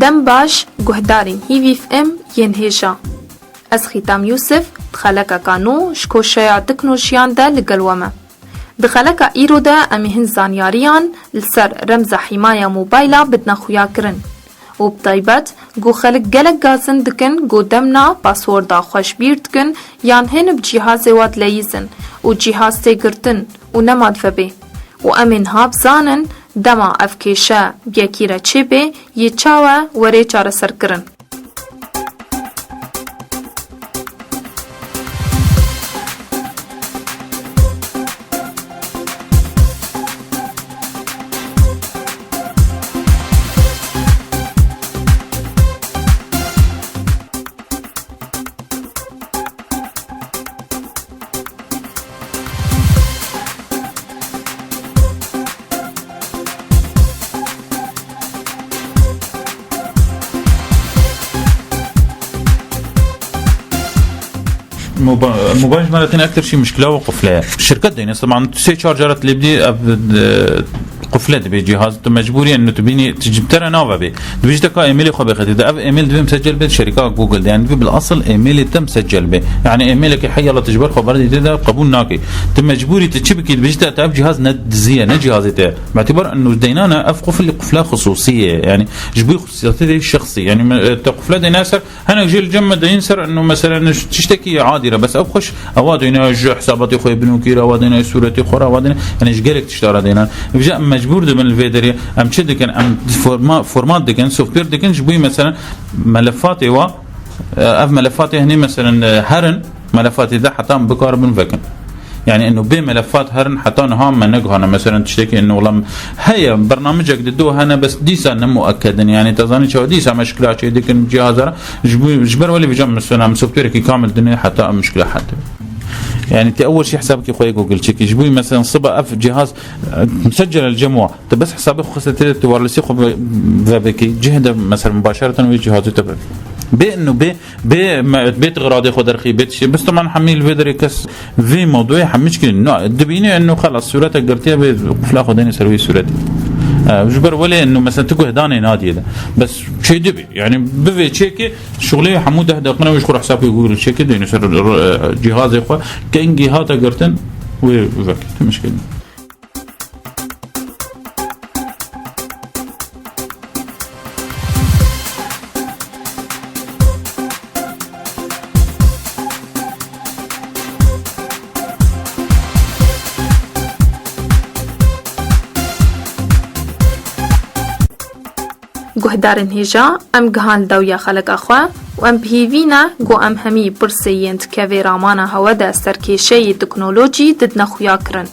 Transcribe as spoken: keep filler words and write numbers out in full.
Dem baş, guhdarên Hîvî F M yên hêja. Ez Xîtam Yûsif, di xelekeka nû ji koşeya teknolojiyan de li gel we me. Di xeleka îro de em ê hin zanyariyan li ser remza hîmaya mobayla bidine xuyakirin û bi taybet ku xelk gelek gazin dikin ku demna pasworda xwe ji bîr dikin yan hin bi cîhazê we dileyîzin û cîhaz tê girtin û nema divebê. Û em ê niha bizanin dema ev kêşe bi yekî re çêbê, yê çawe were çareserkirin. Moba-, mobayl ji me re têne ektir şî mişkila û qufle ye. Şirket deyne, sê çar cara tu lê bidî, ev, e, qufle dibe cîhaz, tu mecbûrî, yani tu bînî, tu ji te re nave bê. Dibê ji te ka emailê xwe bêxetî, de ev email divê misecel bê şerîka Google de, yani divê bil asıl emailê te misecel bê. Yani emailekî heyala tu ji ber xwe berdî tê de qebûl nake. Tu mecbûrî tu çi bikî, dibê ji te, te ev cîhaz ne dizî ye, ne cîhazê te ye. Bi îtibar eno deynane ev qufil qufla xisûsî ye. Yani ji bo xisûsiyetê de şexsî. Yani me, te qufle deyne ser, hinek jê li cem me deyîn ser eno mesela ne tiştekî adî re. Bes ev xweş, ewa deyne ji hesabatê xwe binûkî re, ewa deyne sûretê xwe re, ewa deyne, yani ji gelek tişta re deyne. Vêca em mecbûr dibin li vê derê. Em çi dikin? Em forma-, format dikin, software dikin, ji bo mesela melefatê wa, e, ev melefatê hinî mesela, e, herin, melefatê de heta em bikaribin vekin. Yani eno bê melefat herin heta niha me neguhane. Mesela tiştekî eno wela heye, bernamicek di do hene, bes dîsa ne muekked in. Yani te zanî çawa dîsa meşkila çê dikin cihazara. Ji bo, ji ber welê vêca mesela em softwarekî kamil dinê heta em mişkila hete. Yani te ewel şî hesabekî xwe yê Google çekî. Ji bo mesela siba ev cihaz, e, musecel el cem wa. Tu bes hesabê xwe xiste tê de, tu wirelessî xwe ve-, vebekî, cih de mesela mubaşereten wê cihazê te be. Bê eno bê, bê me, bê tu xiradê xwe derxî, bê tiştê. Bes teman hemî li vê derê kes vê mewdûyê hemî çikî. No, dibînî eno xelas sûrete girtiye bê qufla xwe denê ser wê sûretê. E, ji ber welê eno mesela tu guhdanê nadiyê de. Bes çê dibî. Yani bivê çêkê şuxlê hemû deh deqine wê ji xwe re hesabê Google çêkê dênê ser, e, cihazê xwe. Kengî hate girtin wê vekî. Tu mişkil. Guhdarên hêja, em gihan li dawiya xeleka xwe û em bi hêvî ne ku em hemî pirsê yên di kevê ramana hewe de ser kêşeyê teknolojî didine xuya kirin.